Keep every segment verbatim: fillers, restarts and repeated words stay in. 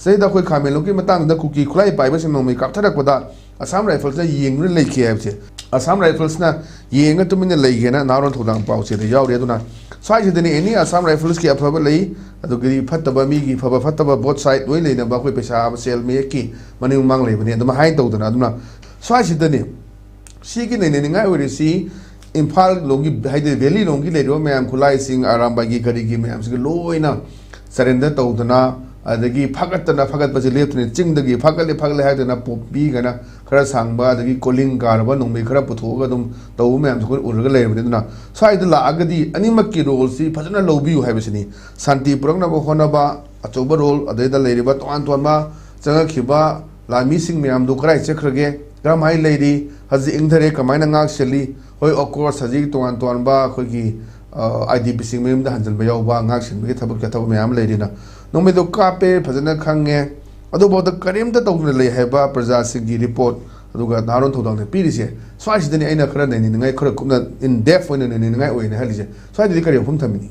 ꯁꯤꯗꯩꯗ ꯑꯩꯈꯣꯏ ꯈꯥꯃꯦꯟꯂꯣꯛꯀꯤ ꯃꯇꯥꯡꯗ ꯀꯨꯀꯤ ꯈꯨꯠꯂꯥꯏ ꯄꯥꯏꯕꯁꯤꯡ ꯅꯣꯡꯃꯩ ꯀꯥꯞꯊꯔꯛꯄꯗ ꯑꯁꯥꯝ ꯔꯥꯏꯐꯜꯁꯅ ꯌꯦꯡꯗꯨꯅ ꯂꯩꯈꯤ ꯍꯥꯏꯕꯁꯦ, ꯑꯁꯥꯝ ꯔꯥꯏꯐꯜꯁꯅ ꯌꯦꯡꯉ ꯇꯨꯃꯤꯟꯅ ꯂꯩꯒꯦꯅ ꯅꯍꯥꯔꯣꯜ ꯊꯧꯗꯥꯡ ꯄꯥꯎꯆꯦꯗ ꯌꯥꯎꯔꯤ꯫ ꯑꯗꯨꯅ ꯁ꯭ꯋꯥꯏꯁꯤꯗꯅꯤ ꯑꯦꯅꯤ ꯑꯁꯥꯝ ꯔꯥꯏꯐꯜꯁꯀꯤ ꯑꯐꯕ ꯂꯩ, ꯑꯗꯨꯒꯗꯤ ꯐꯠꯇꯕ, ꯃꯤꯒꯤ ꯐꯕ ꯐꯠꯇꯕ ꯕꯣꯠ ꯁꯥꯏꯠ ꯂꯣꯏ ꯂꯩꯅꯕ, ꯑꯩꯈꯣꯏ ꯄꯩꯁꯥ ꯁꯦꯜ ꯃꯌꯦꯛꯀꯤ ꯃꯅꯤꯡ ꯃꯃꯥꯡ ꯂꯩꯕꯅꯤ ꯑꯗꯨꯃꯥꯏꯅ ꯇꯧꯗꯅ꯫ ꯑꯗꯨꯅ ꯁ꯭ꯋꯥꯏꯁꯤꯗꯅꯤ ꯁꯤꯒꯤ ꯅꯩꯅꯅꯤꯡꯉꯥꯏ ꯑꯣꯏꯔꯤꯁꯤ ꯏꯝꯐꯥꯜ ꯂꯣꯝꯒꯤ, ꯍꯥꯏꯗꯤ ꯚꯦꯂꯤ ꯂꯣꯝꯒꯤ ꯂꯩꯔꯤꯕ ꯃꯌꯥꯝ, ꯈꯨꯠꯂꯥꯏꯁꯤꯡ, ꯑꯔꯥꯝꯕꯥꯏꯒꯤ ꯀꯔꯤꯒꯤ ꯃꯌꯥꯝꯁꯤꯒ ꯂꯣꯏꯅ ꯁꯔꯦꯟꯗꯔ ꯇꯧꯗꯅ, ꯑꯗꯒꯤ ꯐꯒꯠꯇꯅ, ꯐꯒꯠꯄꯁꯦ ꯂꯦꯞꯇ꯭ꯔꯤꯅꯤ꯫ ꯆꯤꯡꯗꯒꯤ ꯐꯒꯠꯂꯦ ꯐꯒꯠꯂꯦ ꯍꯥꯏꯗꯅ ꯄꯣꯄꯤ ꯀꯥꯏꯅ ꯈꯔ ꯁꯥꯡꯕ, ꯑꯗꯒꯤ ꯀꯣꯂꯤꯡ ꯀꯥꯔꯕ ꯅꯣꯡꯃꯩ ꯈꯔ ꯄꯨꯊꯣꯛꯑꯒ ꯑꯗꯨꯝ ꯇꯧꯕ ꯃꯌꯥꯝꯁꯦ ꯑꯩꯈꯣꯏ ꯎꯔꯒ ꯂꯩꯔꯕꯅꯤ꯫ ꯑꯗꯨꯅ ꯁ꯭ꯋꯥꯏꯗ ꯂꯥꯛꯑꯒꯗꯤ ꯑꯅꯤꯃꯛꯀꯤ ꯔꯣꯜꯁꯤ ꯐꯖꯅ ꯂꯧꯕꯤꯌꯨ ꯍꯥꯏꯕꯁꯤꯅꯤ꯫ ꯁꯥꯟꯇꯤ ꯄꯨꯔꯛꯅꯕ ꯍꯣꯠꯅꯕ ꯑꯆꯧꯕ ꯔꯣꯜ, ꯑꯗꯩꯗ ꯂꯩꯔꯤꯕ ꯇꯣꯉꯥꯟ ꯇꯣꯉꯥꯟꯕ ꯆꯪꯉꯛꯈꯤꯕ ꯂꯥꯟꯃꯤꯁꯤꯡ ꯃꯌꯥꯝꯗꯨ ꯀꯗꯥꯏ ꯆꯠꯈ꯭ꯔꯒꯦ, ꯀꯔꯝꯍꯥꯏꯅ ꯂꯩꯔꯤ, ꯍꯧꯖꯤꯛ ꯏꯪꯊꯔꯦ, ꯀꯃꯥꯏꯅ ꯉꯥꯛ ꯁꯦꯜꯂꯤ? ꯍꯣꯏ, of course, ꯍꯧꯖꯤꯛ ꯇꯣꯉꯥꯟ ꯇꯣꯉꯥꯟꯕ ꯑꯩꯈꯣꯏꯒꯤ, ꯑ, ꯑꯥꯏ ꯗꯤ ꯄꯤꯁꯤꯡ ꯃꯌꯨꯝꯗ ꯍꯟꯖꯤꯟꯕ ꯌꯥꯎꯕ, ꯉꯥꯛ ꯁꯦꯟꯕꯒꯤ ꯊꯕꯛ ꯆꯠꯊꯕ ꯃꯌꯥꯝ ꯑꯃ ꯂꯩꯔꯤꯅ꯫ ꯅꯣꯡꯃꯩꯗꯣ ꯀꯥꯞꯄꯦ, ꯐꯖꯅ ꯈꯪꯉꯦ, ꯑꯗꯨꯐꯥꯎꯗ ꯀꯔꯤꯝꯇ ꯇꯧꯗꯅ ꯂꯩ ꯍꯥꯏꯕ ꯄ꯭ꯔꯖꯥꯁꯤꯡꯒꯤ ꯔꯤꯄꯣꯔꯠ, ꯑꯗꯨꯒ ꯅꯍꯥꯔꯣꯟ ꯊꯧꯗꯥꯡꯗ ꯄꯤꯔꯤꯁꯦ, ꯁ꯭ꯋꯥꯏꯁꯤꯗꯅꯤ ꯑꯩꯅ ꯈꯔ ꯅꯩꯅꯅꯤꯡꯉꯥꯏ, ꯈꯔ ꯀꯨꯞꯅ, in depth ꯑꯣꯏꯅ ꯅꯩꯅꯅꯤꯡꯉꯥꯏ ꯑꯣꯏꯅ ꯍꯥꯏꯔꯤꯁꯦ꯫ ꯁ꯭ꯋꯥꯏꯗꯗꯤ ꯀꯔꯤ ꯋꯥꯐꯝ ꯊꯝꯃꯤꯅꯤ?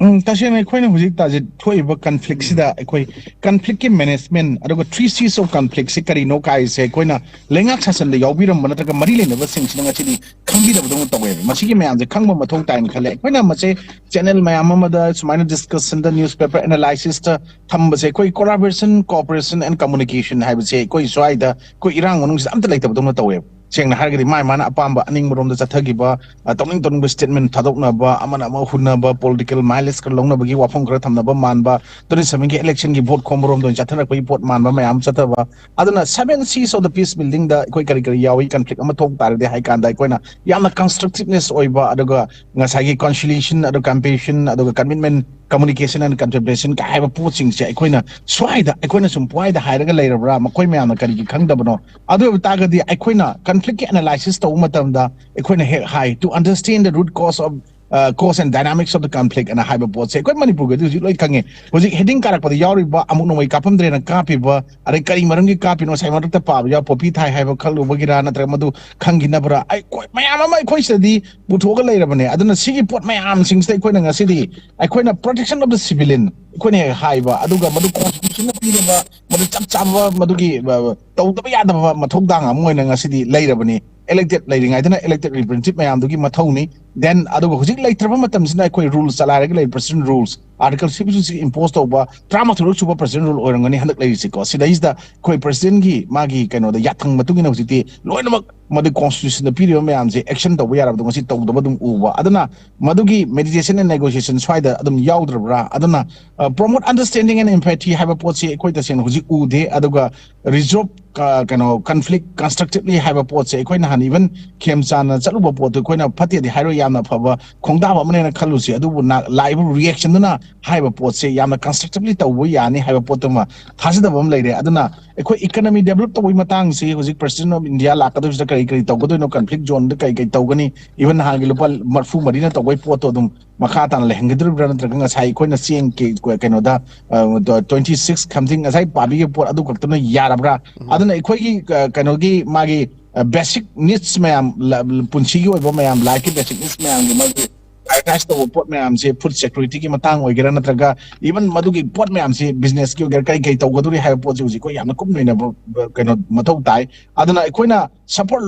ꯎꯝ, ꯇꯁꯦꯡꯅ ꯑꯩꯈꯣꯏꯅ ꯍꯧꯖꯤꯛ ꯇꯥꯖꯤꯠ ꯊꯣꯛꯏꯕ ꯀꯟꯐ꯭ꯂꯤꯛꯁꯤꯗ ꯑꯩꯈꯣꯏ ꯀꯟꯐ꯭ꯂꯤꯛꯀꯤ ꯃꯦꯅꯦꯖꯃꯦꯟ ꯑꯗꯨꯒ ꯊ꯭ꯔꯤ ꯁꯤꯁ ꯑꯣꯐ ꯀꯟꯐ꯭ꯂꯤꯛꯁꯦ ꯀꯔꯤꯅꯣ ꯀꯥꯏꯁꯦ ꯑꯩꯈꯣꯏꯅ ꯂꯩꯉꯥꯛ ꯁꯥꯁꯟꯗ ꯌꯥꯎꯕꯤꯔꯝꯕ ꯅꯠꯇ꯭ꯔꯒ ꯃꯔꯤ ꯂꯩꯅꯕꯁꯤꯡꯁꯤꯅ ꯉꯁꯤꯗꯤ ꯈꯪꯕꯤꯗꯕꯗꯧꯅ ꯇꯧꯋꯦꯕ꯫ ꯃꯁꯤꯒꯤ ꯃꯌꯥꯝꯁꯦ ꯈꯪꯕ ꯃꯊꯧ ꯇꯥꯏꯅ ꯈꯜꯂꯦ꯫ ꯑꯩꯈꯣꯏꯅ ꯃꯁꯦ ꯆꯦꯅꯦꯜ ꯃꯌꯥꯝ ꯑꯃꯗ ꯁꯨꯃꯥꯏꯅ ꯗꯤꯁꯀꯁꯟꯗ, ꯅ꯭ꯌꯨꯁꯄꯦꯄꯔ ꯑꯦꯅꯥꯂꯥꯏꯁꯤꯁꯇ ꯊꯝꯕꯁꯦ ꯑꯩꯈꯣꯏ collaboration, cooperation and communication ꯍꯥꯏꯕꯁꯦ ꯑꯩꯈꯣꯏ ꯁ꯭ꯋꯥꯏꯗ ꯑꯩꯈꯣꯏ ꯏꯔꯥꯡ ꯃꯅꯨꯡꯁꯤꯗ ꯑꯝꯇ ꯂꯩꯇꯕꯗꯧꯅ ꯇꯧꯋꯦꯕ꯫ ꯁꯦꯡꯅ ꯍꯥꯏꯔꯒꯗꯤ ꯃꯥꯏ ꯃꯥꯅ ꯑꯄꯥꯝꯕ ꯑꯅꯤꯡꯕꯔꯣꯝꯗ ꯆꯠꯊꯈꯤꯕ, ꯑ, ꯇꯧꯅꯤꯡ ꯇꯧꯅꯤꯡꯕ ꯁ꯭ꯇꯦꯠꯃꯦꯟ ꯊꯥꯗꯣꯛꯅꯕ, ꯑꯃꯅ ꯑꯃ ꯍꯨꯟꯅꯕ, ꯄꯣꯂꯤꯇꯤꯀꯦꯜ ꯃꯥꯏꯂꯦꯖ ꯈꯔ ꯂꯧꯅꯕꯒꯤ ꯋꯥꯐꯝ ꯈꯔ ꯊꯝꯅꯕ ꯃꯥꯟꯕ, ꯇ꯭ꯋꯦꯟꯇꯤ ꯁꯚꯦꯟꯒꯤ ꯏꯂꯦꯛꯁꯟꯒꯤ ꯚꯣꯠ ꯈꯣꯝꯕꯔꯣꯝꯗ ꯑꯣꯏꯅ ꯆꯠꯊꯔꯛꯄꯒꯤ ꯄꯣꯠ ꯃꯥꯟꯕ ꯃꯌꯥꯝ ꯑꯃ ꯆꯠꯊꯕ꯫ ꯑꯗꯨꯅ seven C's of the peace buildingꯗ ꯑꯩꯈꯣꯏ ꯀꯔꯤ ꯀꯔꯤ ꯌꯥꯎꯏ, ꯀꯟꯐ꯭ꯂꯤꯛ ꯑꯃ ꯊꯣꯛ ꯇꯥꯔꯗꯤ ꯍꯥꯏ ꯀꯥꯟꯗ ꯑꯩꯈꯣꯏꯅ ꯌꯥꯝꯅ ꯀꯟꯁꯇ꯭ꯔꯛꯇꯤꯚꯅꯦꯁ ꯑꯣꯏꯕ, ꯑꯗꯨꯒ ꯉꯁꯥꯏꯒꯤ conciliation, ꯑꯗꯨꯒ compassion, ꯑꯗꯨꯒ commitment, communication and consideration ꯀ ꯍꯥꯏꯕ ꯄꯣꯠꯁꯤꯡꯁꯦ ꯑꯩꯈꯣꯏꯅ ꯁ꯭ꯋꯥꯏꯗ ꯑꯩꯈꯣꯏꯅ ꯁꯨꯝ ꯄꯨꯋꯥꯏꯗ ꯍꯥꯏꯔꯒ ꯂꯩꯔꯕ꯭ꯔꯥ? ꯃꯈꯣꯏ ꯃꯌꯥꯝꯅ ꯀꯔꯤꯒꯤ ꯈꯪꯗꯕꯅꯣ? ꯑꯗꯨ ꯑꯣꯏꯕ ꯇꯥꯔꯒꯗꯤ ꯑꯩꯈꯣꯏꯅ ꯀꯟꯐ꯭ꯂꯤꯛꯀꯤ ꯑꯦꯅꯥꯂꯥꯏꯁꯤꯁ ꯇꯧꯕ ꯃꯇꯝꯗ ꯑꯩꯈꯣꯏꯅ ꯍꯦꯛ ꯍꯥꯏ, to understand the root cause of Cause and Dynamics of the Conflict ꯑꯅ ꯍꯥꯏꯕ ꯄꯣꯠꯁꯦ ꯑꯩꯈꯣꯏ ꯃꯅꯤꯄꯨꯔꯒꯤꯗꯤ ꯍꯧꯖꯤꯛ ꯂꯣꯏ ꯈꯪꯉꯦ꯫ ꯍꯧꯖꯤꯛ ꯍꯦꯗꯤꯡ ꯀꯥꯔꯛꯄꯗ ꯌꯥꯎꯔꯤꯕ "ꯑꯃꯨꯛ ꯅꯣꯡꯃꯩ ꯀꯥꯞꯐꯝꯗ꯭ꯔꯦꯅ" ꯀꯥꯞꯄꯤꯕ, ꯑꯗꯩ ꯀꯔꯤ ꯃꯔꯝꯒꯤ ꯀꯥꯞꯄꯤꯅꯣ, ꯉꯁꯥꯏ ꯃꯔꯛꯇ ꯄꯥꯕ ꯌꯥꯎ, ꯄꯣꯄꯤ ꯊꯥꯏ ꯍꯥꯏꯕ ꯈꯜꯂꯨꯕꯒꯤꯔꯥ, ꯅꯠꯇ꯭ꯔꯒ ꯃꯗꯨ ꯈꯪꯈꯤꯅꯕ꯭ꯔꯥ, ꯑꯩꯈꯣꯏ ꯃꯌꯥꯝ ꯑꯃ ꯑꯩꯈꯣꯏ ꯁꯤꯗꯗꯤ ꯄꯨꯊꯣꯛꯑꯒ ꯂꯩꯔꯕꯅꯦ꯫ ꯑꯗꯨꯅ ꯁꯤꯒꯤ ꯄꯣꯠ ꯃꯌꯥꯝꯁꯤꯡꯁꯤꯗ ꯑꯩꯈꯣꯏꯅ ꯉꯁꯤꯗꯤ ꯑꯩꯈꯣꯏꯅ protection of the civilian ꯑꯩꯈꯣꯏꯅ ꯍꯦꯛ ꯍꯥꯏꯕ, ꯑꯗꯨꯒ ꯃꯗꯨ constitution ꯅ ꯄꯤꯔꯕ, ꯃꯗꯨ ꯆꯞ ꯆꯥꯕ, ꯃꯗꯨꯒꯤ ꯑ, ꯇꯧꯗꯕ ꯌꯥꯗꯕ ꯃꯊꯧꯗꯥꯡ ꯑꯃ ꯑꯣꯏꯅ ꯉꯁꯤꯗꯤ ꯂꯩꯔꯕꯅꯤ꯫ Elected ꯂꯩꯔꯤꯉꯩꯗꯅ elected representative ꯃꯌꯥꯝꯗꯨꯒꯤ ꯃꯊꯧꯅꯤ꯫ Then ꯑꯗꯨꯒ ꯍꯧꯖꯤꯛ ꯂꯩꯇ꯭ꯔꯕ ꯃꯇꯝꯁꯤꯅ ꯑꯩꯈꯣꯏ rules ꯆꯂꯥꯏꯔꯒ ꯂꯩ, President Rules, Article sixty six impose ꯇꯧꯕ ꯇꯔꯥꯃꯥꯊꯣꯏꯔꯛ ꯁꯨꯕ President Rule ꯑꯣꯏꯔꯝꯒꯅꯤ ꯍꯟꯗꯛ ꯂꯩꯔꯤꯁꯤꯀꯣ꯫ ꯁꯤꯗꯩꯁꯤꯗ ꯑꯩꯈꯣꯏ President ꯀꯤ ꯃꯥꯒꯤ ꯀꯩꯅꯣꯗ ꯌꯥꯊꯪ ꯃꯇꯨꯡ ꯏꯟꯅ ꯍꯧꯖꯤꯛꯇꯤ ꯂꯣꯏꯅꯃꯛ ꯃꯗꯨ constitution ꯗ ꯄꯤꯔꯤꯕ ꯃꯌꯥꯝꯁꯦ action ꯇꯧꯕ ꯌꯥꯔꯕꯗꯣ ꯉꯁꯤ ꯇꯧꯗꯕ ꯑꯗꯨꯝ ꯎꯕ꯫ ꯑꯗꯨꯅ ꯃꯗꯨꯒꯤ mediation and negotiation ꯁ꯭ꯋꯥꯏꯗ ꯑꯗꯨꯝ ꯌꯥꯎꯗ꯭ꯔꯕ꯭ꯔꯥ? ꯑꯗꯨꯅ, ꯑ, promote understanding and empathy ꯍꯥꯏꯕ ꯄꯣꯠꯁꯤ ꯑꯩꯈꯣꯏ ꯇꯁꯦꯡꯅ ꯍꯧꯖꯤꯛ ꯎꯗꯦ꯫ ꯑꯗꯨꯒ resolve, ꯑ, ꯀꯩꯅꯣ, conflict constructively ꯍꯥꯏꯕ ꯄꯣꯠꯁꯦ ꯑꯩꯈꯣꯏ ꯅꯍꯥꯟ even ꯈꯦꯝꯆꯥꯟꯅ ꯆꯠꯂꯨꯕ ꯄꯣꯠꯇꯨ ꯑꯩꯈꯣꯏꯅ ꯐꯠꯇꯦꯗꯤ ꯍꯥꯏꯔꯣꯏ, ꯌꯥꯝꯅ ꯐꯕ ꯈꯣꯡꯗꯥꯕ ꯑꯃꯅꯦꯅ ꯈꯜꯂꯨꯁꯤ꯫ ꯑꯗꯨꯕꯨ ꯅ-, ꯂꯥꯛꯏꯕ reaction ꯗꯨꯅ ꯍꯥꯏꯔꯤꯕ ꯄꯣꯠꯁꯦ ꯌꯥꯝꯅ constructively ꯇꯧꯕ ꯌꯥꯅꯤ ꯍꯥꯏꯕ ꯄꯣꯠꯇꯨꯃ ꯊꯥꯖꯗꯕ ꯑꯃ ꯂꯩꯔꯦ꯫ ꯑꯗꯨꯅ ꯑꯩꯈꯣꯏ economy develop ꯇꯧꯕꯒꯤ ꯃꯇꯥꯡꯁꯤ ꯍꯧꯖꯤꯛ President of India ꯂꯥꯛꯀꯗꯧꯔꯤꯁꯤꯗ ꯀꯔꯤ ꯀꯔꯤ ꯇꯧꯒꯗꯣꯏꯅꯣ, conflict zone ꯗ ꯀꯔꯤ ꯀꯔꯤ ꯇꯧꯒꯅꯤ, even ꯅꯍꯥꯟꯒꯤ ꯂꯨꯄꯥ ꯃꯔꯤꯐꯨ ꯃꯔꯤꯅ ꯇꯧꯕꯒꯤ ꯄꯣꯠꯇꯣ ꯑꯗꯨꯝ ꯃꯈꯥ ꯇꯥꯅ ꯂꯩꯍꯟꯒꯗꯧꯔꯤꯕ꯭ꯔꯥ, ꯅꯠꯇ꯭ꯔꯒ ꯉꯁꯥꯏ ꯑꯩꯈꯣꯏꯅ ꯆꯦꯡ ꯀꯦ-, ꯀꯩꯅꯣꯗ, ꯑ, twenty six something ꯉꯁꯥꯏ ꯄꯥꯕꯤꯒꯤ ꯄꯣꯠ ꯑꯗꯨ ꯈꯛꯇꯅ ꯌꯥꯔꯕ꯭ꯔꯥ? ꯑꯗꯨꯅ ꯑꯩꯈꯣꯏꯒꯤ, ꯑ, ꯀꯩꯅꯣꯒꯤ ꯃꯥꯒꯤ, ꯑ, basic needs ꯃꯌꯥꯝ, ꯂ-, ꯄꯨꯟꯁꯤꯒꯤ ꯑꯣꯏꯕ ꯃꯌꯥꯝ, life ꯀꯤ basic needs ꯃꯌꯥꯝꯒꯤ ꯃꯥꯒꯤ prioritize ꯇꯧꯕ ꯄꯣꯠ ꯃꯌꯥꯝꯁꯦ, food security ꯒꯤ ꯃꯇꯥꯡ ꯑꯣꯏꯒꯦꯔꯥ, ꯅꯠꯇ꯭ꯔꯒ even ꯃꯗꯨꯒꯤ ꯄꯣꯠ ꯃꯌꯥꯝꯁꯦ business ꯀꯤ ꯑꯣꯏꯒꯦꯔꯥ, ꯀꯔꯤ ꯀꯔꯤ ꯇꯧꯒꯗꯧꯔꯤ ꯍꯥꯏꯕ ꯄꯣꯠꯁꯦ ꯍꯧꯖꯤꯛ ꯑꯩꯈꯣꯏ ꯌꯥꯝꯅ ꯀꯨꯞꯅ ꯅꯩꯅꯕ, ꯑ, ꯀꯩꯅꯣ ꯃꯊꯧ ꯇꯥꯏ꯫ ꯑꯗꯨꯅ ꯑꯩꯈꯣꯏꯅ support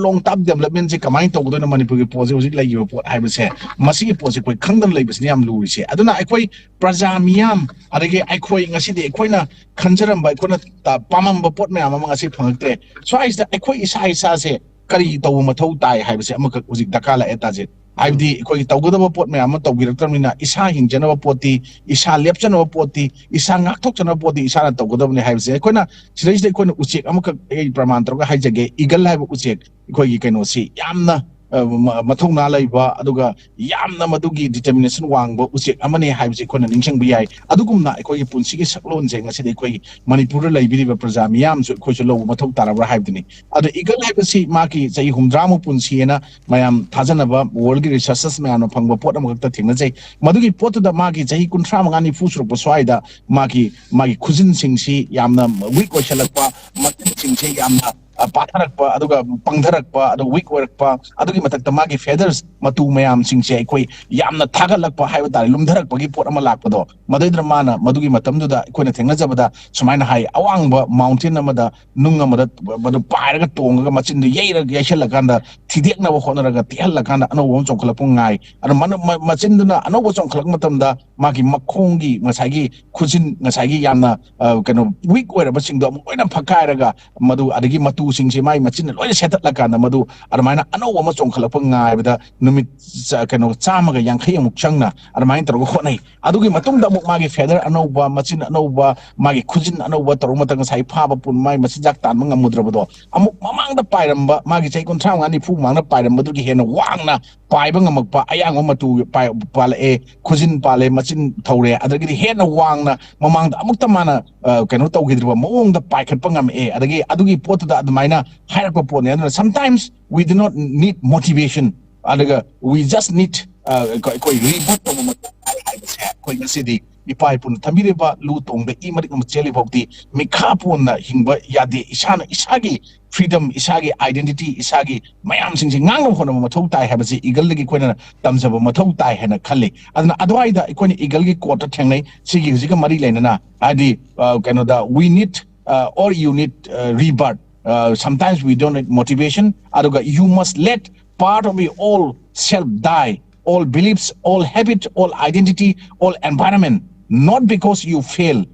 long term development ꯁꯦ ꯀꯃꯥꯏꯅ ꯇꯧꯒꯗꯣꯏꯅꯣ, ꯃꯅꯤꯄꯨꯔꯒꯤ ꯄꯣꯠꯁꯦ ꯍꯧꯖꯤꯛ ꯂꯩꯔꯤꯕ ꯄꯣꯠ ꯍꯥꯏꯕꯁꯦ, ꯃꯁꯤꯒꯤ ꯄꯣꯠꯁꯦ ꯑꯩꯈꯣꯏ ꯈꯪꯗꯅ ꯂꯩꯕꯁꯤꯅ ꯌꯥꯝ ꯂꯨꯔꯤꯁꯦ꯫ ꯑꯗꯨꯅ ꯑꯩꯈꯣꯏ ꯄ꯭ꯔꯖꯥ ꯃꯤꯌꯥꯝ, ꯑꯗꯒꯤ ꯑꯩꯈꯣꯏ ꯉꯁꯤꯗꯤ ꯑꯩꯈꯣꯏꯅ ꯈꯟꯖꯔꯝꯕ, ꯑꯩꯈꯣꯏꯅ ꯇ-, ꯄꯥꯝꯃꯝꯕ ꯄꯣꯠ ꯃꯌꯥꯝ ꯑꯃ ꯉꯁꯤ ꯐꯪꯉꯛꯇ꯭ꯔꯦ꯫ ꯁ꯭ꯋꯥꯏꯁꯤꯗ ꯑꯩꯈꯣꯏ ꯏꯁꯥ ꯏꯁꯥꯁꯦ ꯀꯔꯤ ꯇꯧꯕ ꯃꯊꯧ ꯇꯥꯏ ꯍꯥꯏꯕꯁꯦ ꯑꯃꯈꯛ ꯍꯧꯖꯤꯛ ꯗꯔꯀꯥꯔ ꯂꯥꯛꯑꯦ, ꯇꯥꯖꯤꯠ꯫ ꯍꯥꯏꯕꯗꯤ ꯑꯩꯈꯣꯏꯒꯤ ꯇꯧꯒꯗꯕ ꯄꯣꯠ ꯃꯌꯥꯝ ꯑꯃ ꯇꯧꯕꯤꯔꯛꯇ꯭ꯔꯕꯅꯤꯅ, ꯏꯁꯥ ꯍꯤꯡꯖꯅꯕ ꯄꯣꯠꯇꯤ, ꯏꯁꯥ ꯂꯦꯞꯆꯅꯕ ꯄꯣꯠꯇꯤ, ꯏꯁꯥ ꯉꯥꯛꯊꯣꯛꯆꯅꯕ ꯄꯣꯠꯇꯤ ꯏꯁꯥꯅ ꯇꯧꯒꯗꯕꯅꯤ ꯍꯥꯏꯕꯁꯦ ꯑꯩꯈꯣꯏꯅ ꯁꯤꯗꯩꯁꯤꯗ ꯑꯩꯈꯣꯏꯅ ꯎꯆꯦꯛ ꯑꯃꯈꯛ ꯑꯩ ꯄ꯭ꯔꯃꯥꯟ ꯇꯧꯔꯒ ꯍꯥꯏꯖꯒꯦ, eagle ꯍꯥꯏꯕ ꯎꯆꯦꯛ, ꯑꯩꯈꯣꯏꯒꯤ ꯀꯩꯅꯣꯁꯤ ꯌꯥꯝꯅ, ꯑ, ꯃ-, ꯃꯊꯧꯅꯥ ꯂꯩꯕ, ꯑꯗꯨꯒ ꯌꯥꯝꯅ ꯃꯗꯨꯒꯤ determination ꯋꯥꯡꯕ ꯎꯆꯦꯛ ꯑꯃꯅꯤ ꯍꯥꯏꯕꯁꯤ ꯑꯩꯈꯣꯏꯅ ꯅꯤꯡꯁꯤꯡꯕ ꯌꯥꯏ꯫ ꯑꯗꯨꯒꯨꯝꯅ ꯑꯩꯈꯣꯏꯒꯤ ꯄꯨꯟꯁꯤꯒꯤ ꯁꯛꯂꯣꯟꯁꯦ ꯉꯁꯤꯗꯤ ꯑꯩꯈꯣꯏꯒꯤ ꯃꯅꯤꯄꯨꯔꯗ ꯂꯩꯕꯤꯔꯤꯕ ꯄ꯭ꯔꯖꯥ ꯃꯤꯌꯥꯝꯁꯨ ꯑꯩꯈꯣꯏꯁꯨ ꯂꯧꯕ ꯃꯊꯧ ꯇꯥꯔꯕ꯭ꯔꯥ ꯍꯥꯏꯕꯗꯨꯅꯤ꯫ ꯑꯗꯣ eagle ꯍꯥꯏꯕꯁꯤ ꯃꯥꯒꯤ ꯆꯍꯤ ꯍꯨꯝꯗ꯭ꯔꯥꯃꯨꯛ ꯄꯨꯟꯁꯤꯑꯅ ꯃꯌꯥꯝ ꯊꯥꯖꯅꯕ, worldꯒꯤ researchers ꯃꯌꯥꯝꯅ ꯐꯪꯕ ꯄꯣꯠ ꯑꯃꯈꯛꯇ ꯊꯦꯡꯅꯖꯩ꯫ ꯃꯗꯨꯒꯤ ꯄꯣꯠꯇꯨꯗ ꯃꯥꯒꯤ ꯆꯍꯤ ꯀꯨꯟꯊ꯭ꯔꯥ ꯃꯉꯥ ꯅꯤꯐꯨ ꯁꯨꯔꯛꯄ ꯁ꯭ꯋꯥꯏꯗ ꯃꯥꯒꯤ, ꯃꯥꯒꯤ ꯈꯨꯖꯤꯟꯁꯤꯡꯁꯤ ꯌꯥꯝꯅ weak ꯑꯣꯏꯁꯜꯂꯛꯄ, ꯃꯆꯤꯟꯁꯤꯡꯁꯤ ꯌꯥꯝꯅ, ꯑ, ꯄꯥꯊꯔꯛꯄ, ꯑꯗꯨꯒ ꯄꯪꯊꯔꯛꯄ, ꯑꯗꯨꯒ weak ꯑꯣꯏꯔꯛꯄ, ꯑꯗꯨꯒꯤ ꯃꯊꯛꯇ ꯃꯥꯒꯤ feathers, ꯃꯇꯨ ꯃꯌꯥꯝꯁꯤꯡꯁꯦ ꯑꯩꯈꯣꯏ ꯌꯥꯝꯅ ꯊꯥꯒꯠꯂꯛꯄ ꯍꯥꯏꯕ ꯇꯥꯔꯦ, ꯂꯨꯝꯊꯔꯛꯄꯒꯤ ꯄꯣꯠ ꯑꯃ ꯂꯥꯛꯄꯗꯣ, ꯃꯗꯩꯗꯨꯅ ꯃꯥꯅ ꯃꯗꯨꯒꯤ ꯃꯇꯝꯗꯨꯗ ꯑꯩꯈꯣꯏꯅ ꯊꯦꯡꯅꯖꯕꯗ ꯁꯨꯃꯥꯏꯅ ꯍꯥꯏ, "ꯑꯋꯥꯡꯕ mountain ꯑꯃꯗ ꯅꯨꯡ ꯑꯃꯗ ꯃꯗꯨ ꯄꯥꯏꯔꯒ ꯇꯣꯡꯉꯒ ꯃꯆꯤꯟꯗꯨ ꯌꯩꯔꯒ ꯌꯩꯁꯜꯂꯀꯥꯟꯗ ꯊꯤꯗꯦꯛꯅꯕ ꯍꯣꯠꯅꯔꯒ ꯇꯦꯛꯍꯜꯂꯀꯥꯟꯗ ꯑꯅꯧꯕ ꯑꯃ ꯆꯣꯡꯈꯠꯂꯛꯄ ꯉꯥꯏ꯫ ꯑꯗꯣ ꯃꯅ-, ꯃ-, ꯃꯆꯤꯟꯗꯨꯅ ꯑꯅꯧꯕ ꯆꯣꯡꯈꯠꯂꯛꯄ ꯃꯇꯝꯗ ꯃꯥꯒꯤ ꯃꯈꯣꯡꯒꯤ ꯉꯁꯥꯏꯒꯤ ꯈꯨꯖꯤꯟ, ꯉꯁꯥꯏꯒꯤ ꯌꯥꯝꯅ, ꯑ, ꯀꯩꯅꯣ, weak ꯑꯣꯏꯔꯕꯁꯤꯡꯗꯣ ꯑꯃꯨꯛ ꯂꯣꯏꯅ ꯐꯛꯀꯥꯏꯔꯒ ꯃꯗꯨ, ꯑꯗꯒꯤ ꯃꯇꯨꯁꯤꯡꯁꯦ ꯃꯥꯒꯤ ꯃꯆꯤꯟꯅ ꯂꯣꯏꯅ ꯁꯦꯠꯇꯠꯂꯀꯥꯟꯗ ꯃꯗꯨ ꯑꯗꯨꯃꯥꯏꯅ ꯑꯅꯧꯕ ꯑꯃ ꯆꯣꯡꯈꯠꯂꯛꯄ ꯉꯥꯏꯕꯗ ꯅꯨꯃꯤꯠ ꯆ-, ꯀꯩꯅꯣ, ꯆꯥꯝꯃꯒ ꯌꯥꯡꯈꯩ ꯑꯃꯨꯛ ꯆꯪꯅ ꯑꯗꯨꯃꯥꯏꯅ ꯇꯧꯔꯒ ꯍꯣꯠꯅꯩ꯫ ꯑꯗꯨꯒꯤ ꯃꯇꯨꯡꯗ ꯑꯃꯨꯛ ꯃꯥꯒꯤ feather ꯑꯅꯧꯕ, ꯃꯆꯤꯟ ꯑꯅꯧꯕ, ꯃꯥꯒꯤ ꯈꯨꯖꯤꯟ ꯑꯅꯧꯕ ꯇꯧꯔꯕ ꯃꯇꯝꯗ ꯉꯁꯥꯏ ꯐꯥꯕ ꯄꯨꯟ ꯃꯥꯒꯤ ꯃꯆꯤꯟꯖꯥꯛ ꯇꯥꯟꯕ ꯉꯝꯃꯨꯗ꯭ꯔꯕꯗꯣ ꯑꯃꯨꯛ ꯃꯃꯥꯡꯗ ꯄꯥꯏꯔꯝꯕ, ꯃꯥꯒꯤ ꯆꯍꯤ ꯀꯨꯟꯊ꯭ꯔꯥ ꯃꯉꯥ ꯅꯤꯐꯨ ꯃꯃꯥꯡꯗ ꯄꯥꯏꯔꯝꯕꯗꯨꯒꯤ ꯍꯦꯟꯅ ꯋꯥꯡꯅ ꯄꯥꯏꯕ ꯉꯝꯃꯛꯄ, ꯑꯌꯥꯡꯕ ꯃꯇꯨ ꯄꯥꯏ-, ꯄꯥꯜꯂꯛꯑꯦ, ꯈꯨꯖꯤꯟ ꯄꯥꯜꯂꯦ, ꯃꯆꯤꯟ ꯊꯧꯔꯦ, ꯑꯗꯒꯤꯗꯤ ꯍꯦꯟꯅ ꯋꯥꯡꯅ ꯃꯃꯥꯡꯗ ꯑꯃꯨꯛꯇ ꯃꯥꯅ, ꯑ, ꯀꯩꯅꯣ ꯇꯧꯈꯤꯗ꯭ꯔꯤꯕ ꯃꯑꯣꯡꯗ ꯄꯥꯏꯈꯠꯄ ꯉꯝꯃꯛꯑꯦ꯫ ꯑꯗꯒꯤ ꯑꯗꯨꯒꯤ ꯄꯣꯠꯇꯨꯗ ꯑꯗꯨꯃꯥꯏꯅ ꯍꯥꯏꯔꯛꯄ ꯄꯣꯠꯅꯦ꯫ ꯑꯗꯨꯅ sometimes we do not need motivation, ꯑꯗꯨꯒ we just need, ꯑ, ꯑꯩꯈꯣꯏ, ꯑꯩꯈꯣꯏ rebirth ꯇꯧꯕ ꯃꯊꯧ ꯇꯥꯏ ꯍꯥꯏꯕꯁꯦ ꯑꯩꯈꯣꯏ ꯉꯁꯤꯗꯤ ꯏꯄꯥ ꯏꯄꯨꯅ ꯊꯝꯕꯤꯔꯤꯕ ꯂꯨ ꯇꯣꯡꯗ ꯏ ꯃꯔꯤꯛ ꯑꯃ ꯆꯦꯜꯂꯤ ꯐꯥꯎꯗꯤ ꯃꯤꯈꯥ ꯄꯣꯟꯅ ꯍꯤꯡꯕ ꯌꯥꯗꯦ꯫ ꯏꯁꯥꯅ ꯏꯁꯥꯒꯤ freedom, ꯏꯁꯥꯒꯤ identity, ꯏꯁꯥꯒꯤ ꯃꯌꯥꯝꯁꯤꯡꯁꯦ ꯉꯥꯡꯅꯕ ꯍꯣꯠꯅꯕ ꯃꯊꯧ ꯇꯥꯏ ꯍꯥꯏꯕꯁꯤ eagleꯗꯒꯤ ꯑꯩꯈꯣꯏꯅ ꯇꯝꯖꯕ ꯃꯊꯧ ꯇꯥꯏ ꯍꯥꯏꯅ ꯈꯜꯂꯤ꯫ ꯑꯗꯨꯅ ꯑꯗꯨꯋꯥꯏꯗ ꯑꯩꯈꯣꯏꯅ eagleꯒꯤ quoteꯇ ꯊꯦꯡꯅꯩ꯫ ꯁꯤꯒꯤ ꯍꯧꯖꯤꯛꯀ ꯃꯔꯤ ꯂꯩꯅꯅ, ꯍꯥꯏꯗꯤ, ꯑ, ꯀꯩꯅꯣꯗ, "We need, uh, or you need, uh, rebirth. Uh, sometimes we don't need motivation." ꯑꯗꯨꯒ, "You must let part of your old self die, all beliefs, all habit, all identity, all environment, not because you fail,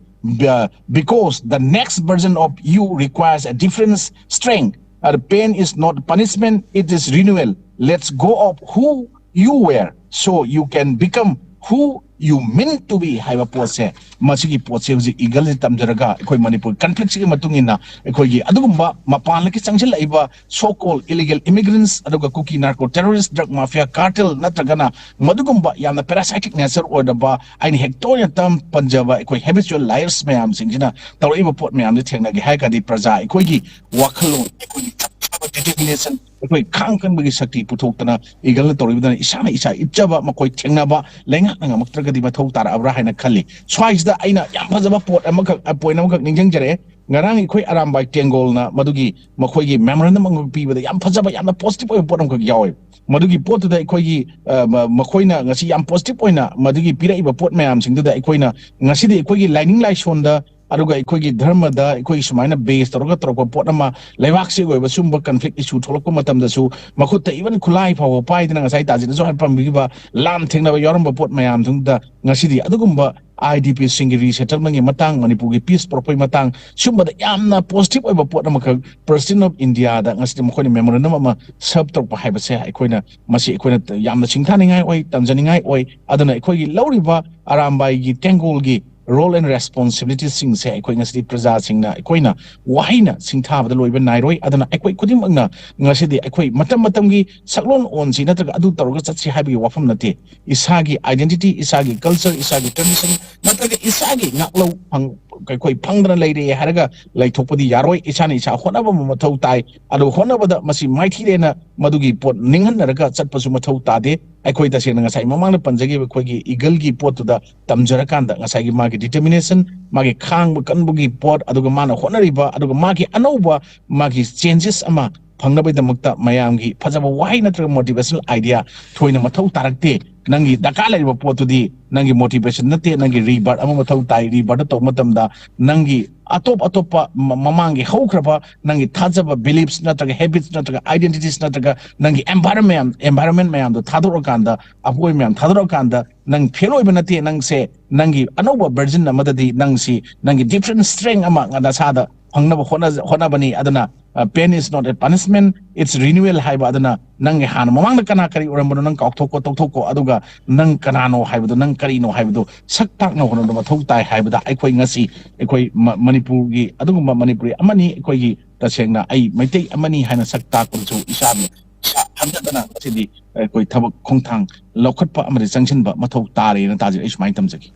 uh, because the next version of you requires a different strength. Uh, the pain is not punishment, it is renewal. Let's go of who you were so you can become who "You mean to be" ꯍꯥꯏꯕ ꯄꯣꯠꯁꯦ, ꯃꯁꯤꯒꯤ ꯄꯣꯠꯁꯦ ꯍꯧꯖꯤꯛ ꯏꯒꯜꯁꯤ ꯇꯝꯖꯔꯒ ꯑꯩꯈꯣꯏ ꯃꯅꯤꯄꯨꯔ ꯀꯟꯐ꯭ꯂꯤꯛꯁꯤꯒꯤ ꯃꯇꯨꯡ ꯏꯟꯅ ꯑꯩꯈꯣꯏꯒꯤ ꯑꯗꯨꯒꯨꯝꯕ ꯃꯄꯥꯟꯗꯒꯤ ꯆꯪꯁꯤꯜꯂꯛꯏꯕ so called illegal immigrants, ꯑꯗꯨꯒ ꯀꯨꯀꯤ narco terrorist, drug mafia cartel, ꯅꯠꯇ꯭ꯔꯒꯅ ꯃꯗꯨꯒꯨꯝꯕ ꯌꯥꯝꯅ parasitic nature ꯑꯣꯏꯔꯕ, ꯑꯩꯅ ꯍꯦꯛ ꯇꯣꯏꯅ ꯇꯝ ꯄꯟꯖꯕ ꯑꯩꯈꯣꯏ habitual liars ꯃꯌꯥꯝꯁꯤꯡꯁꯤꯅ ꯇꯧꯔꯛꯏꯕ ꯄꯣꯠ ꯃꯌꯥꯝꯁꯦ ꯊꯦꯡꯅꯒꯦ ꯍꯥꯏꯔꯒꯗꯤ, ꯄ꯭ꯔꯖꯥ ꯑꯩꯈꯣꯏꯒꯤ ꯋꯥꯈꯜꯂꯣꯟ, ꯑꯩꯈꯣꯏꯒꯤ ꯆꯞ ꯆꯥꯕ determination, ꯑꯩꯈꯣꯏ ꯈꯥꯡ ꯀꯟꯕꯒꯤ ꯁꯛꯇꯤ ꯄꯨꯊꯣꯛꯇꯅ ꯏꯒꯜꯅ ꯇꯧꯔꯤꯕꯗꯅ ꯏꯁꯥꯅ ꯏꯁꯥ ꯏꯠꯆꯕ, ꯃꯈꯣꯏ ꯊꯦꯡꯅꯕ, ꯂꯩꯉꯥꯛꯅ ꯉꯝꯃꯛꯇ꯭ꯔꯒꯗꯤ ꯃꯊꯧ ꯇꯥꯔꯛꯑꯕ꯭ꯔꯥ ꯍꯥꯏꯅ ꯈꯜꯂꯤ꯫ ꯁ꯭ꯋꯥꯏꯁꯤꯗ ꯑꯩꯅ ꯌꯥꯝ ꯐꯖꯕ ꯄꯣꯠ ꯑꯃꯈꯛ, point ꯑꯃꯈꯛ ꯅꯤꯡꯁꯤꯡꯖꯔꯛꯑꯦ꯫ ꯉꯔꯥꯡ ꯑꯩꯈꯣꯏ ꯑꯔꯥꯝꯕꯥꯏ ꯇꯦꯡꯒꯣꯜꯅ ꯃꯗꯨꯒꯤ ꯃꯈꯣꯏꯒꯤ memorandum ꯑꯃꯈꯛ ꯄꯤꯕꯗ ꯌꯥꯝ ꯐꯖꯕ, ꯌꯥꯝꯅ positive ꯑꯣꯏꯕ ꯄꯣꯠ ꯑꯃꯈꯛ ꯌꯥꯎꯋꯦ꯫ ꯃꯗꯨꯒꯤ ꯄꯣꯠꯇꯨꯗ ꯑꯩꯈꯣꯏꯒꯤ, ꯑ, ꯃ-, ꯃꯈꯣꯏꯅ ꯉꯁꯤ ꯌꯥꯝ positive ꯑꯣꯏꯅ ꯃꯗꯨꯒꯤ ꯄꯤꯔꯛꯏꯕ ꯄꯣꯠ ꯃꯌꯥꯝꯁꯤꯡꯗꯨꯗ ꯑꯩꯈꯣꯏꯅ ꯉꯁꯤꯗꯤ ꯑꯩꯈꯣꯏꯒꯤ ꯂꯥꯏꯅꯤꯡ ꯂꯥꯏꯁꯣꯟꯗ, ꯑꯗꯨꯒ ꯑꯩꯈꯣꯏꯒꯤ ꯙꯔꯃꯗ ꯑꯩꯈꯣꯏ ꯁꯨꯃꯥꯏꯅ base ꯇꯧꯔꯒ ꯇꯧꯔꯛꯄ ꯄꯣꯠ ꯑꯃ, ꯂꯩꯕꯥꯛꯁꯤꯒꯤ ꯑꯣꯏꯕ ꯁꯤꯒꯨꯝꯕ conflict issue ꯊꯣꯛꯂꯛꯄ ꯃꯇꯝꯗꯁꯨ ꯃꯈꯨꯠꯇ even ꯈꯨꯠꯂꯥꯏ ꯐꯥꯎꯕ ꯄꯥꯏꯗꯅ, ꯉꯁꯥꯏ ꯇꯥꯖꯤꯠꯅꯁꯨ ꯍꯥꯏ ꯄꯟꯕꯤꯈꯤꯕ ꯂꯥꯟ ꯊꯦꯡꯅꯕ ꯌꯥꯎꯔꯝꯕ ꯄꯣꯠ ꯃꯌꯥꯝꯗꯨꯗ ꯉꯁꯤꯗꯤ ꯑꯗꯨꯒꯨꯝꯕ IDP ꯁꯤꯡꯒꯤ resettlement ꯀꯤ ꯃꯇꯥꯡ, ꯃꯅꯤꯄꯨꯔꯒꯤ peace ꯄꯨꯔꯛꯄꯒꯤ ꯃꯇꯥꯡ, ꯁꯤꯒꯨꯝꯕꯗ ꯌꯥꯝꯅ positive ꯑꯣꯏꯕ ꯄꯣꯠ ꯑꯃꯈꯛ President of India ꯗ ꯉꯁꯤꯗꯤ ꯃꯈꯣꯏꯅ memorandum ꯑꯃ serve ꯇꯧꯔꯛꯄ ꯍꯥꯏꯕꯁꯦ ꯑꯩꯈꯣꯏꯅ, ꯃꯁꯤ ꯑꯩꯈꯣꯏꯅ ꯌꯥꯝꯅ ꯁꯤꯡꯊꯥꯅꯤꯡꯉꯥꯏ ꯑꯣꯏ, ꯇꯝꯖꯅꯤꯡꯉꯥꯏ ꯑꯣꯏ꯫ ꯑꯗꯨꯅ ꯑꯩꯈꯣꯏꯒꯤ ꯂꯧꯔꯤꯕ ꯑꯔꯥꯝꯕꯥꯏꯒꯤ ꯇꯦꯡꯒꯣꯜꯒꯤ role and responsibility ꯁꯤꯡꯁꯦ ꯑꯩꯈꯣꯏ ꯉꯁꯤꯗꯤ ꯄ꯭ꯔꯖꯥꯁꯤꯡꯅ ꯑꯩꯈꯣꯏꯅ ꯋꯥꯍꯩꯅ ꯁꯤꯡꯊꯥꯕꯗ ꯂꯣꯏꯕ ꯅꯥꯏꯔꯣꯏ꯫ ꯑꯗꯨꯅ ꯑꯩꯈꯣꯏ ꯈꯨꯗꯤꯡꯃꯛꯅ ꯉꯁꯤꯗꯤ ꯑꯩꯈꯣꯏ ꯃꯇꯝ ꯃꯇꯝꯒꯤ ꯁꯛꯂꯣꯟ ꯑꯣꯟꯁꯤ ꯅꯠꯇ꯭ꯔꯒ ꯑꯗꯨ ꯇꯧꯔꯒ ꯆꯠꯁꯤ ꯍꯥꯏꯕꯒꯤ ꯋꯥꯐꯝ ꯅꯠꯇꯦ꯫ ꯏꯁꯥꯒꯤ identity, ꯏꯁꯥꯒꯤ culture, ꯏꯁꯥꯒꯤ tradition ꯅꯠꯇ꯭ꯔꯒ ꯏꯁꯥꯒꯤ ꯉꯥꯛꯂꯧ ꯐꯪ-, ꯑꯩꯈꯣꯏ ꯐꯪꯗꯅ ꯂꯩꯔꯦ ꯍꯥꯏꯔꯒ ꯂꯩꯊꯣꯛꯄꯗꯤ ꯌꯥꯔꯣꯏ꯫ ꯏꯁꯥꯅ ꯏꯁꯥ ꯍꯣꯠꯅꯕ ꯑꯃ ꯃꯊꯧ ꯇꯥꯏ꯫ ꯑꯗꯨ ꯍꯣꯠꯅꯕꯗ ꯃꯁꯤ ꯃꯥꯏꯊꯤꯔꯦꯅ ꯃꯗꯨꯒꯤ ꯄꯣꯠ ꯅꯤꯡꯍꯟꯅꯔꯒ ꯆꯠꯄꯁꯨ ꯃꯊꯧ ꯇꯥꯗꯦ꯫ ꯑꯩꯈꯣꯏ ꯇꯁꯦꯡꯅ ꯉꯁꯥꯏ ꯃꯃꯥꯡꯗ ꯄꯟꯖꯈꯤꯕ ꯑꯩꯈꯣꯏꯒꯤ ꯏꯒꯜꯒꯤ ꯄꯣꯠꯇꯨꯗ ꯇꯝꯖꯔꯀꯥꯟꯗ ꯉꯁꯥꯏꯒꯤ ꯃꯥꯒꯤ determination, ꯃꯥꯒꯤ ꯈꯥꯡꯕ ꯀꯟꯕꯒꯤ ꯄꯣꯠ, ꯑꯗꯨꯒ ꯃꯥꯅ ꯍꯣꯠꯅꯔꯤꯕ, ꯑꯗꯨꯒ ꯃꯥꯒꯤ ꯑꯅꯧꯕ ꯃꯥꯒꯤ changes ꯑꯃ ꯐꯪꯅꯕꯒꯤꯗꯃꯛꯇ ꯃꯌꯥꯝꯒꯤ ꯐꯖꯕ ꯋꯥꯍꯩ ꯅꯠꯇ꯭ꯔꯒ motivational idea ꯊꯣꯏꯅ ꯃꯊꯧ ꯇꯥꯔꯛꯇꯦ꯫ ꯅꯪꯒꯤ ꯗꯔꯀꯥꯔ ꯂꯩꯔꯤꯕ ꯄꯣꯠꯇꯨꯗꯤ ꯅꯪꯒꯤ motivation ꯅꯠꯇꯦ, ꯅꯪꯒꯤ rebirth ꯑꯃ ꯃꯊꯧ ꯇꯥꯏ꯫ Rebirth ꯇꯧꯕ ꯃꯇꯝꯗ ꯅꯪꯒꯤ ꯑꯇꯣꯞ ꯑꯇꯣꯞꯄ ꯃ-, ꯃꯃꯥꯡꯒꯤ ꯍꯧꯈ꯭ꯔꯕ ꯅꯪꯒꯤ ꯊꯥꯖꯕ, beliefs ꯅꯠꯇ꯭ꯔꯒ habits ꯅꯠꯇ꯭ꯔꯒ identities ꯅꯠꯇ꯭ꯔꯒ ꯅꯪꯒꯤ environment ꯃꯌꯥꯝ, environment ꯃꯌꯥꯝꯗꯣ ꯊꯥꯗꯣꯔꯛꯑꯀꯥꯟꯗ, ꯑꯄꯣꯏ ꯃꯌꯥꯝ ꯊꯥꯗꯣꯔꯛꯑꯀꯥꯟꯗ ꯅꯪ fail ꯑꯣꯏꯕ ꯅꯠꯇꯦ꯫ ꯅꯪꯁꯦ ꯅꯪꯒꯤ ꯑꯅꯧꯕ version ꯑꯃꯗꯗꯤ ꯅꯪꯁꯤ ꯅꯪꯒꯤ different strength ꯑꯃ ꯅꯁꯥꯗ ꯐꯪꯅꯕ ꯍꯣꯠꯅ-, ꯍꯣꯠꯅꯕꯅꯤ꯫ ꯑꯗꯨꯅ Pain is not a punishment, it's renewal ꯍꯥꯏꯕ꯫ ꯑꯗꯨꯅ ꯅꯪꯒꯤ ꯍꯥꯟꯅ ꯃꯃꯥꯡꯗ ꯀꯅꯥ ꯀꯔꯤ ꯑꯣꯏꯔꯝꯕꯅꯣ ꯅꯪ ꯀꯥꯎꯊꯣꯛꯀꯣ, ꯇꯧꯊꯣꯛꯀꯣ꯫ ꯑꯗꯨꯒ ꯅꯪ ꯀꯅꯥꯅꯣ ꯍꯥꯏꯕꯗꯣ, ꯅꯪ ꯀꯔꯤꯅꯣ ꯍꯥꯏꯕꯗꯣ ꯁꯛ ꯇꯥꯛꯅ ꯍꯣꯠꯅꯕ ꯃꯊꯧ ꯇꯥꯏ ꯍꯥꯏꯕꯗ ꯑꯩꯈꯣꯏ ꯉꯁꯤ, ꯑꯩꯈꯣꯏ ꯃ-, ꯃꯅꯤꯄꯨꯔꯒꯤ, ꯑꯗꯨꯒꯨꯝꯕ ꯃꯅꯤꯄꯨꯔꯤ ꯑꯃꯅꯤ꯫ ꯑꯩꯈꯣꯏꯒꯤ ꯇꯁꯦꯡꯅ ꯑꯩ ꯃꯩꯇꯩ ꯑꯃꯅꯤ ꯍꯥꯏꯅ ꯁꯛ ꯇꯥꯛꯄꯗꯁꯨ ꯏꯁꯥꯅ, ꯏꯁꯥ ꯍꯟꯊꯗꯅ ꯉꯁꯤꯗꯤ ꯑꯩꯈꯣꯏ ꯊꯕꯛ ꯈꯣꯡꯊꯥꯡ ꯂꯧꯈꯠꯄ ꯑꯃꯗꯤ ꯆꯪꯁꯤꯟꯕ ꯃꯊꯧ ꯇꯥꯔꯦꯅ ꯇꯥꯖꯩ꯫ ꯑꯩ ꯁꯨꯃꯥꯏꯅ ꯊꯝꯖꯒꯦ꯫